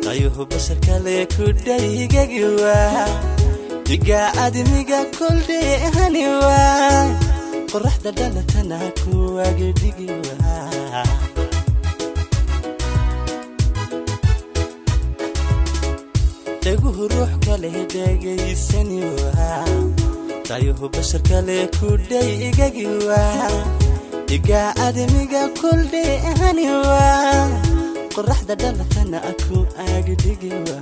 Dayuhu basharkale ku dhaygagiwa, diga admiga koldheehaniwa, qoraxda dhalatana kuwagidhigiwa. Dhaguhu ruux kale dhegaysaniwa, dayuhu basharkale ku dhaygagiwa, diga admiga koldheehaniwa, qoraxda dhalatana ku agdhigiwa.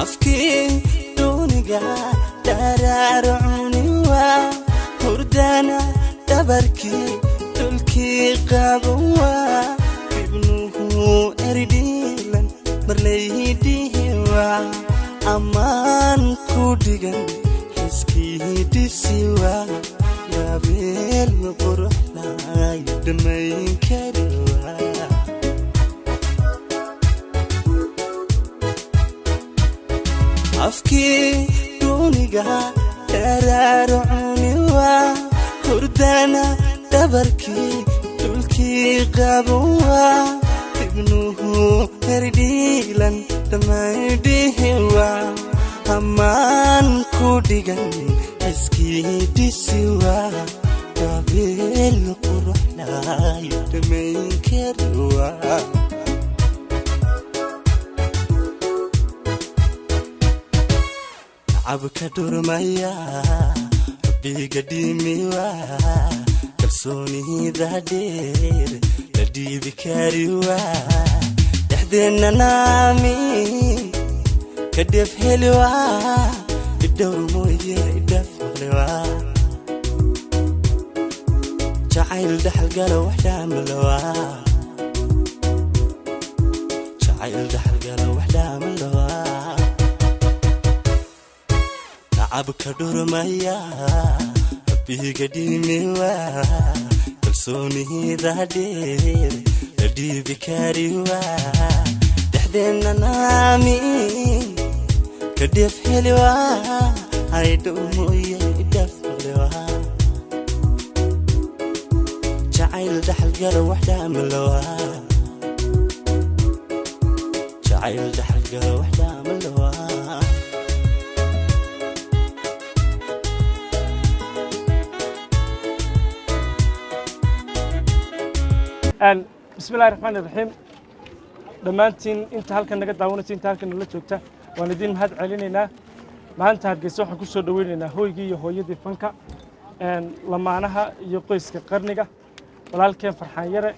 Afkii duuniga dharaaro cuniwa, hurdana dhabarkii dhulkii qabowa, ibnuhu erdhiilan marlaydhihiwa, ammaan ku dhigan xiskii dhisiwa, gabeel quruxlay dhammayn kariwa. Afkii duuniga dharaaro cuniwa, hurdana dhabarkii dhulkii qabowa, ibnuhu herdhiilan dhammaydhihiwa, ammaan ku dhigan xiskii dhisiwa, gabeel quruxlay dhammayn kariwa. Cabka dhurmaya rabbiga dhimiwa, kalsoonida dheer la dhiibi kariwa, dhexdeenna naamin ka dheef heliwa, idhowr mooye idhaaf maqliwa, jacayl dhaxalgala wax dhaamalawa, jacayl dhaxalgala wax dhaamalawa. Cabka dhurmaya rabbiga dhimiwa, kalsoonida dheer la dhiibi kariwa, dhexdeenna naamin ka dheef heliwa, haydhow mooye idhaaf maqliwa, jacayl dhaxalgala wax dhaamalawa, jacayl dhaxalgala wax dhaamalawa. Bismi illahi raxmaan iraxiim. Dhammaantiin inta halkan naga daawanaysa, inta halkan nala joogta, waan idiin mahad celinaynaa. Maanta Hargeysa waxaan ku soo dhoweynaynaa hooygii iyo hooyadii fanka, lamaanaha iyo qoyska qarniga, walaalkeen Farxaan Yare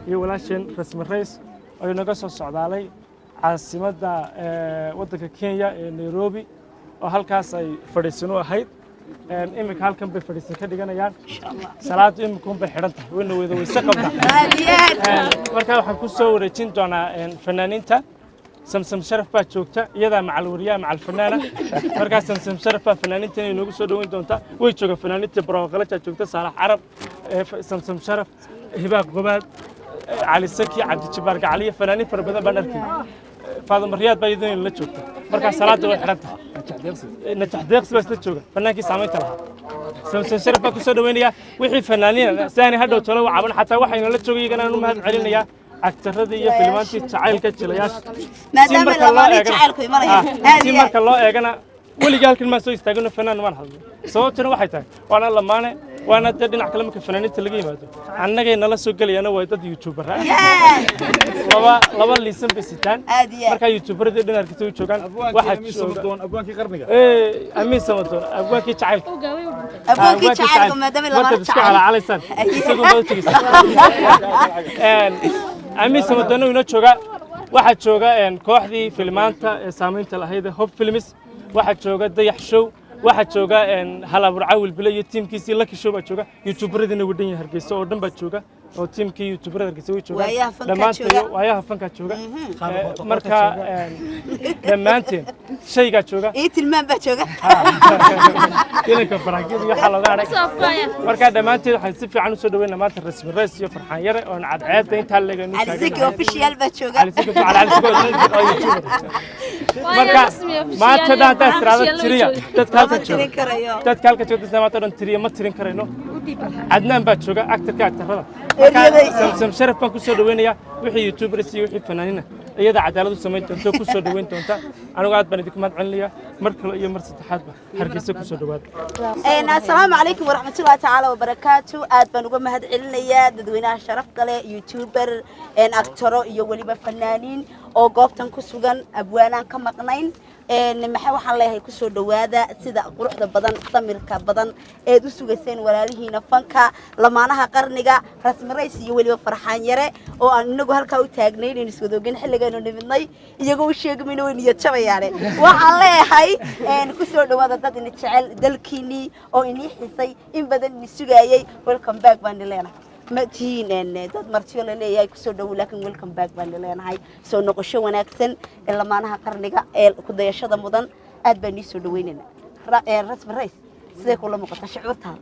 iyo walaasheen Rasmi Rays oo inaga soo socdaalay caasimadda waddanka Kenya ee Nairobi, oo halkaas ay fadhiisan u ahayd. Iminka halkan bay fadhiisan ka dhiganayaan. Salaadu imika un bay xidhan tahay, wayna wada weyse qabnaa. Markaa waxaan ku soo wareejin doonaa fanaaniinta. Samsam Sharaf baa joogta, iyadaa macal wariyaha macal fanaana. Markaa Samsam Sharaf baa fanaaniinta inay noogu soo dhoweyn doontaa. Way jooga fanaaniinta, Barooqalajaa joogta, Saalax Carab, Samsam Sharaf, Hibaaq Gobaad, Cali Saki, Cabdijabaar Gacaliya, fanaaniin fara badan baan arkay. Faaduma Riyaad baa iyaduna la joogta. Markaa salaada way xidhan tahay. Najax Deeqsi baa isla jooga, fanaankii saamaynta lahaa. Samsam Sharaf baa kusoo dhaweynaya wixii fanaaniina si aanay hadhow talo u caban. Xataa waxayna la joogay iyagana aan u mahad celinayaa, aktaradii iyo filmaantii jacaylka jilayaasha. Maadaama lamaanihii jacaylku imanaya aad si iyo aad marka loo eegana, weligii halkan maan soo istaagino fanaan maan hadlo. Sababtuna waxay tahay waana lamaane, waana dee dhinac kale marka fanaaniinta laga yimaado annagay nala soo gelayana waa dad youtuber ah, laba liisan bay sitaan. Aad iyo aad. Markaa youtuberadii dhan Hargeysa u joogaan. Waxaa jooga abwaankii qarniga, Amiin Samadoon, abwaankii jacaylka, abwaankii jacaylka, maadaama lamaane markaad isku jacayl calaacalaysaan isagu baad u tegeysaa. Amiin Samadoon inoo jooga. Waxaa jooga kooxdii filmaanta ee saamaynta lahayd ee Hob Films, waxaa jooga Dayax Show, waxaa jooga Halabuur Cawil Bile iyo tiimkiisii Lucky Show baa jooga. Youtuberadiina wadhan yahay Hargeysa oo dhan baa jooga, oo tiimkii youtuberada Hargeysa way joogaan. Waayaha fankaa Dhammaantayo jooga. Waayaha fankaa jooga. Marka dhammaanteen shaygaa jooga. Ii tilmaam baa jooga. Ilanka farxageed iyo waxaa looga hadhay. Marka dhammaanteed waxaan si fiican usoo dhaweynaa maanta Rasmi Rays iyo Farxaan Yare oon cadceedda intaa leegaynu. Cali Saki official baa jooga. Cali Saki, Cali Saki oo YouTuber. Marka maanta dhan haddaad tiraahdo tiriya dadka Lama halkan tirin jooga, karayo. Dadka halka joogta maanta dhan tiriya ma tirin karayno. Cadnaan baa jooga, actorka actorada. Marka Samsam Sharaf baan ku soo dhaweynayaa. Wixii youtubers iyo wixii fanaaniina iyada cadaalad u samayn doonta, ku soo dhaweyn doonta. Anigu aad baan idinku mahad celinayaa mar kale iyo mar saddexaadba. Hargeysa ku soo dhawaada. Assalaamu calaykum waraxmatullahi tacaala wabarakaatu. Aad baan uga mahad celinayaa dadweynaha sharafta leh, youtuber, actoro iyo weliba fanaaniin oo goobtan ku sugan, abwaanaan ka maqnayn. Maxaa waxaan leeyahay, kusoo dhowaada sida quruxda badan, samirka badan eed u sugayseen walaalihiina fanka, lamaanaha qarniga, Rasmi Rays iyo weliba Farxaan Yare, oo aan inagu halkaa u taagnayn aynu iswadogin xilligaynu nimidnay. Iyagoo u sheegmayna way niyad jabayaane. Waxaan leeyahay kusoo dhowaada dad ina jecel, dalkiinii oo inii xisay, in badan ini sugaayay. Welcome back baan leenahay. Ma tihiin dad martiyo la leeyahay kusoo dhowow, laakiin welcome back baan leenahay. Soo noqosho wanaagsan ee lamaanaha qarniga ee ku dayashada mudan. Aad baan nii soo dhaweynaynaa. Rasmi Rays, sidee kula muuqata shucuurtaada?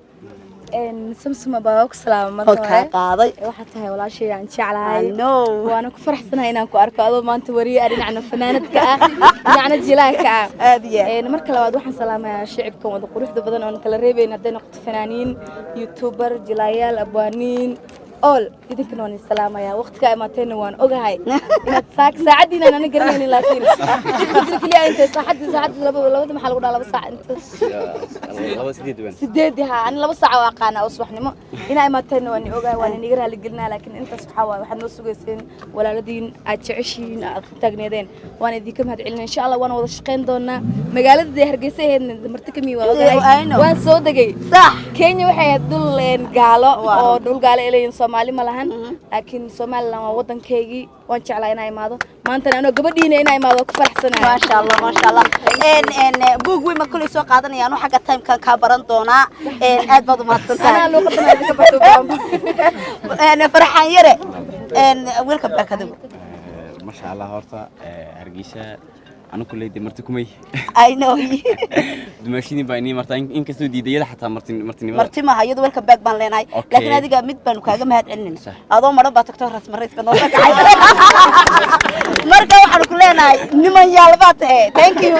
Samsuma baa ku salaama marka oo kaa hore. Qaaday. Waxaa tahay walaashay aan jeclahay. I know. Waana ku faraxsanahay inaan ku arko adoo maanta wariye ah, dhinacna fanaanadka ah, dhinacna jilaanka ah. Aad iyo aad. Marka labaad waxaan salaamayaa shicibkan wada quruxda badan oon kala reebayn, hadday noqoto fanaaniin, youtuber, jilaayaal, abwaaniin, all. Idinkana waan idin salaamayaa. Waqtigaa imaateenna waan ogahay inaad saak saacaddiinaan ana garanaynin, laakiin jidka jira keliya intay saacaddii saacadda laba labada maxaa lagu dhaha, 2 saac inta laba sideed baan 8 ha, ani 2 saac oo aqaana oo subaxnimo inaa imaateenna waan ogahay, waan iniga raali gelinaa. Laakiin intaas waxaa waaye waxaad noo sugayseen walaaladiin aad jeceshihiin, aad ku taagneedeen. Waan idinka mahad celinaa. Insha Allah waan wada shaqayn doonaa. Magaalada dee Hargeysa ahaydna marti kamii waa I ogahay. know. Waan soo degay. Sax. Kenya waxay ahayd dhul gaalo Waa. oo dhul gaalo ay leeyihiin, Soomaali ma lahan, laakiin Somaliland waa waddankaygii. Waan jeclaa inaa imaado maantana anoo gabadhiina inaa imaado ku faraxsanahay. Maasha Allah, maasha Allah. En en buug weyn ma kulay soo qaadanaya anu xagga timekan kaa baran doonaa. Aad baad umahadsan anaa tahay. Luuqadan idinka barto baanba. Farxaan Yare, welcome back adigu. Masha Allah. Horta Hargeysa anu kuleyde marti kumay. I know. Dumaashidin baa inii martaa, inkastoo diidayada xataa marti martinimada. Marti maaha iyadu, welcome back baan leenahay. Okay. Laakiin adiga mid baanu kaaga mahad celinayna. Sax. Adoo maran baa tagto, Rasmi Rayska noo soo kacay. Marka waxaanu ku leenahay niman yaal baa tahe. Thank you.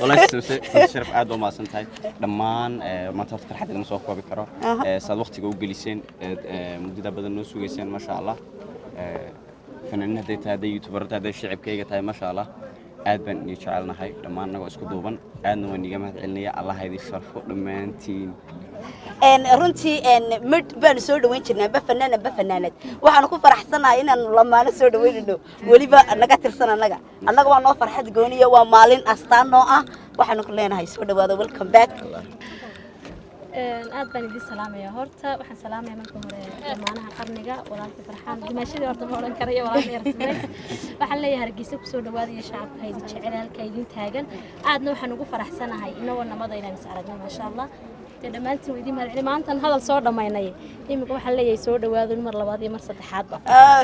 Wallaahi Samse Sharaf, aad baa umahadsan tahay dhammaan. Maanta horta farxad lama soo koobi karo. Saad waqtiga u geliseen, muddada badan noo sugayseen, maasha Allah. Fanaaniin hadday tahay, hadday youtuber tahay, hadday shicibkayga tahay, maasha Allah, aad baan idin jecelnahay dhammaan annagoo isku duuban. Aadna waan iiga mahad celinaya. Allah ha idin sharfo dhammaantiin. Runtii mid baanu soo dhaweyn jirnaa, ba fanaana ba fanaanad. Waxaanu ku faraxsanahay inaanu lamaano soo dhaweynayno, weliba naga tirsan annaga. Annaga waa noo farxad gooniya, waa maalin astaan noo ah. Waxaanu ku leenahay soo dhawaada, welcome back. Aad baan idin salaamaya. Horta waxaan salaamaya marka hore lamaanaha qarniga, walaalka Farxaan, dimaashadii horta ma odhan karayo, walaalka Rasmi. Waxaan leeyahay Hargeysa kusoo dhawaadaya, shacabka idin jecel, halka idin taagan. Aadna waxaan ugu faraxsanahay inagoo nabada inaan is aragno, maasha Allah. Dee dhammaantiin waa idin mahadcelin. Maantan hadal soo dhammaynay, iminka waxaan leeyahay soo dhawaado mar labaad iyo mar saddexaadba.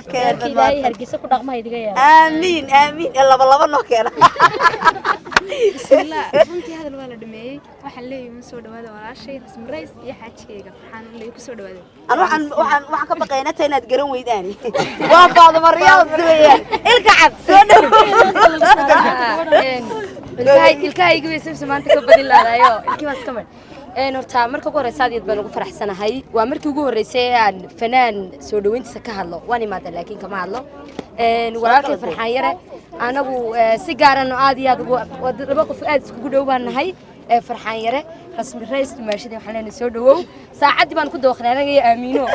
Okay. Marka Ilaahay Hargeysa ku dhaqmaha idiga yeelo. Aamiin, aamiin. Laba laba noo keena. Bismillah, runtii hadal waa la dhameeyey. Waxaan leeyahay un soo dhawaada walaashay Rasmi Rays iyo xaajigayga Farxaan leeyahay, ku soo dhawaada. An waxaan ka baqaynaa ta inaad garan weydaan. Waa Faaduma Riyaad weeyaan, ilka cad. Soo dhow. Ilkahayga bay Samsa maanta ka badin laadayo, ilkii baa iska madh. Horta marka ugu horeysa aad iyo aad baan ugu faraxsanahay. Waa markii ugu horreysay ee aan fanaan soo dhaweyntiisa ka hadlo. Waan imaadaa laakiin kama hadlo. Walaalkay Farxaan Yare anagu si gaaran oo aad iyo aad waa laba qof aad iskugu dhow baan nahay. Farxaan Yare, Rasmi Rays, dumaashadii, waxaan leenahay soo dhawow. Saacaddii baan ku dooqnay anaga iyo Aamiino,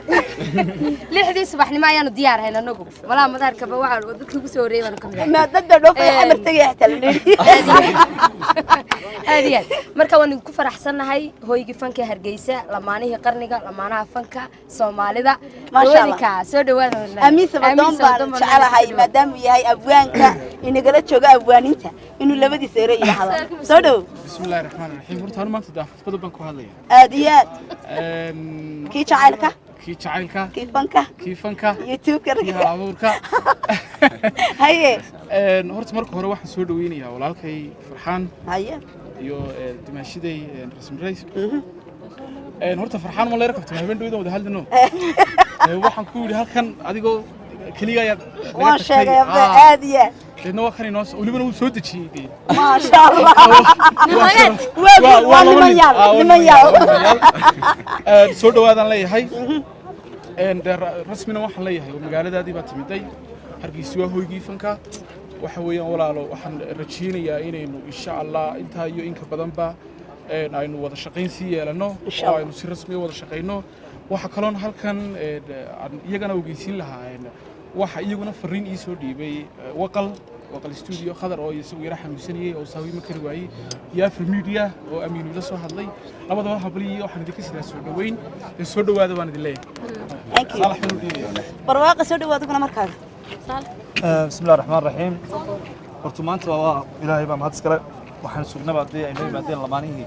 6dii subaxnimo ayaanu diyaar ahayn anagu. Walaa madaarkaba waxaa dadkii ugu soo horreeyay baanu ka mid ahay. Ma dad baa dhoofay, xamar tegaya xitaa la dheeri. Aad iyo aad marka waan ku faraxsannahay hooygii fanka Hargeysa, lamaanihii qarniga, lamaanaha fanka Soomaalida. Maasha Allah. Dhawadinka soo dhawaada. Amiin Sabadoon baan jecelahay, maadaamuu yahay abwaanka inagala jooga abwaaninta, inuu labadiisa ere yidhaahdo. Soo dhow. بسم الله الرحمن الرحيم. Horta anu maanta daafaf badan baan ku hadlaya. Aad iyo aad. Kii jacaylka, kii jacaylka, kii fanka, kii fanka, youtube-ka, kii hal abuurka. Haye. Horta marka hore waxaan soo dhaweynayaa walaalkay Farxaan haye iyo dimaashiday Rasmi Rays. Horta Farxaan ma leer kabtay habeen dhaweydan wada hadlino. Waxaan ku yidhi halkan adigoo keliga ayaad naga waan tagtay. Sheegay aad iyo aad. Deedna waa kan inoo welibana wuu soo dejiyey dee. Maasha Allah, waa niman yaal, niman yaal. Soo dhawaadaan leeyahay. Dee rasmina waxaan leeyahay magaaladaadii baa timiday. Hargeysa waa hoygii fanka. Waxa weeyaan walaalo, waxaan rajaynayaa inaynu insha Allah intaa iyo inka badanba aynu wada shaqayn sii yeelano oo aynu si rasmi wada shaqayno. Waxa kaloon halkan aan iyagana ogeysiin lahaa, waxa iyaguna fariin ii soo dhiibay Waqal, Waqal Studio, Khadar oo isagu yara xanuunsanayay oo saawi ma kari waayey, iyo Afri Media oo Amiinu ila soo hadlay. Labadaba habliyi waxaan idinka sidaa soo dhoweyn ee soo dhowaada baan idin leeyahay. Saalax baan u dhiibaya. Barwaaqa, soo dhawaad uguna markaaga. بسم الله الرحمن الرحيم. Horta maanta waa Ilaahay baa mahad iskale. Waxaan sugnaba haddii ay noo yimaadeen lamaanihii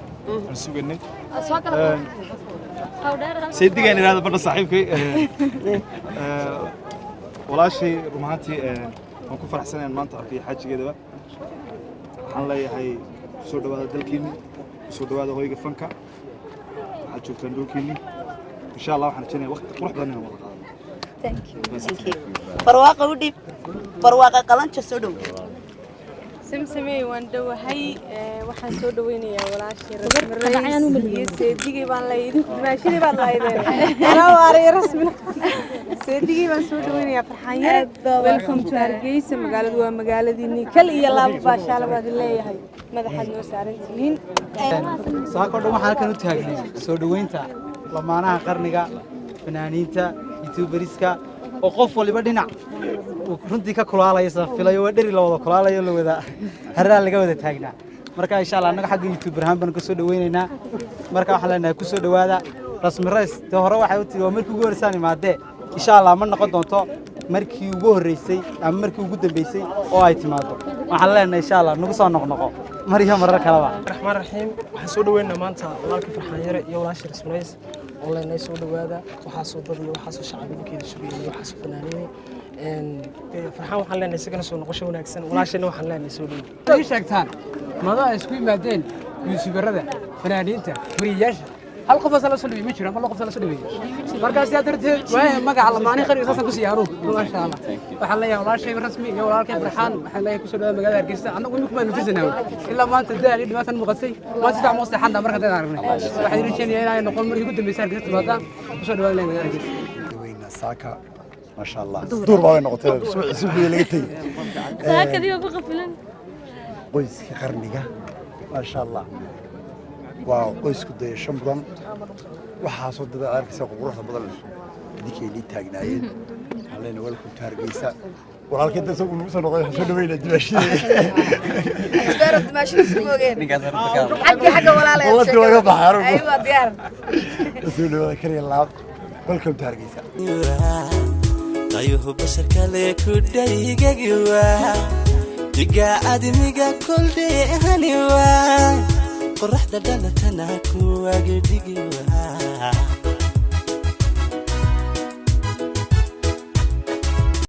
aan sugaynay, saydigaan idhahda badha saaxiibkay walaashay. Run ahaantii waan ku faraxsanayn maanta arkay xaajigeedaba. Waxaan leeyahay kusoo dhawaada dalkiinni, kusoo dhawaada hoyga fanka. Waxaad joogtaan dhulkiinni. Insha Allah waxaan rajaynaya waqti qurux badan inaan wada qaadano. Thank you. Barwaaqa u dhib, Barwaaqa Qalanjo, soo dhow. Samsamey, waan dhowahay. Waxaan soo dhaweynayaa walaashii Rasmi iyo seedigii baan leeyahay. Idinku dimaashadii baad lahaydeen, anaa waaray rasmina. Seedigii baan soo dhaweynayaa, Farxaan Yare. Welcome to Hargeysa. Magaaladu waa magaaladiinii. Kal iyo laabo baashaala baad leeyahay, madaxaad noo saaran tihiin. Saako dhan waxaan halkan u taagnay soo dhoweynta lamaanaha qarniga, fanaaniinta, youtuberiska, oo qof waliba dhinac uu runtii ka kulaalaya filayo. Waa dheri la wada kulaalayo, la wada haraa laga wada taagnaa. Marka insha Allah annaga xagga youtuber ahaan baan kasoo dhaweynaynaa. Marka waxaan leenahay kusoo dhowaada. Rasmi Rays dee hore waxay u tiri waa markii ugu horreysaan imaadee. Insha Allah ma noqon doonto markii ugu horreysay ama markii ugu dambeysay oo ay timaado. Waxaan leenahay insha Allah nagu soo noqnoqo mar iyo marar kaleba. Raxmaan raxiim. Waxaan soo dhaweynaa maanta walaalkii Farxaan Yare iyo walaashii Rasmi Rays oo leenahay soo dhawaada. Waxaasoo dad iyo waxaasoo shacab idinkeeda sugayay iyo waxaasoo fanaaniinay. Farxaan waxaan leenahay isagana soo noqosho wanaagsan. Walaashayna waxaan leenahay soo dhow. Ii sheegtaan mada ay isku yimaadeen youtuberada, fanaaniinta, wariyayaasha, hal qof la soo dhawey ma jiro ama laba qof la soo dhaweeyey. Markaa sidaa darteed waaya magaca lamaani qarniga saasan ku siiyay anugu. Maasha Allah, waxaan leeyahay walaashay Rasmi iyo walaalkay Farxaan, waxaan leeyahay kusoo dhawaada magaalada Hargeysa. Annagu iminku baan nufisanaa ilaa maanta daal iyo dhibaatan muuqatay. Maanta si fiican ma seexan marka dad aragnay. Waxaan rajeynayaa inay noqon markii ugu dambeysay Hargeysa timaadaan. Kusoo dhawaada leeyahay magaalada Hargeysa. Saaka maasha Allah duur baa way noqotay, subaxii laga tegey. Saakadii waa ku qafilan. Qoyskii qarniga, maasha Allah, waa qoysku dayasho mudan. Waxaasoo dad aad arkaysa quruxda badan leh idinkaynii taagnaayeen. Waxaan leenahay welcome to Hargeysa. Walaalkay dad isagu nagu soo noqday, waxaan soo dhaweynaa dimaashadii. Dimaashada isku ogeen xaggii xagga walaalaya. Walaalkii waa ka baxay anugu. Aywa, diyaar. Soo dhawaada kariya laab. Welcome to Hargeysa. Dayuhu basharkale ku dhaygagiwa diga admiga koldheehaniwa qoraxda dhalatana kuwagidhigiwa.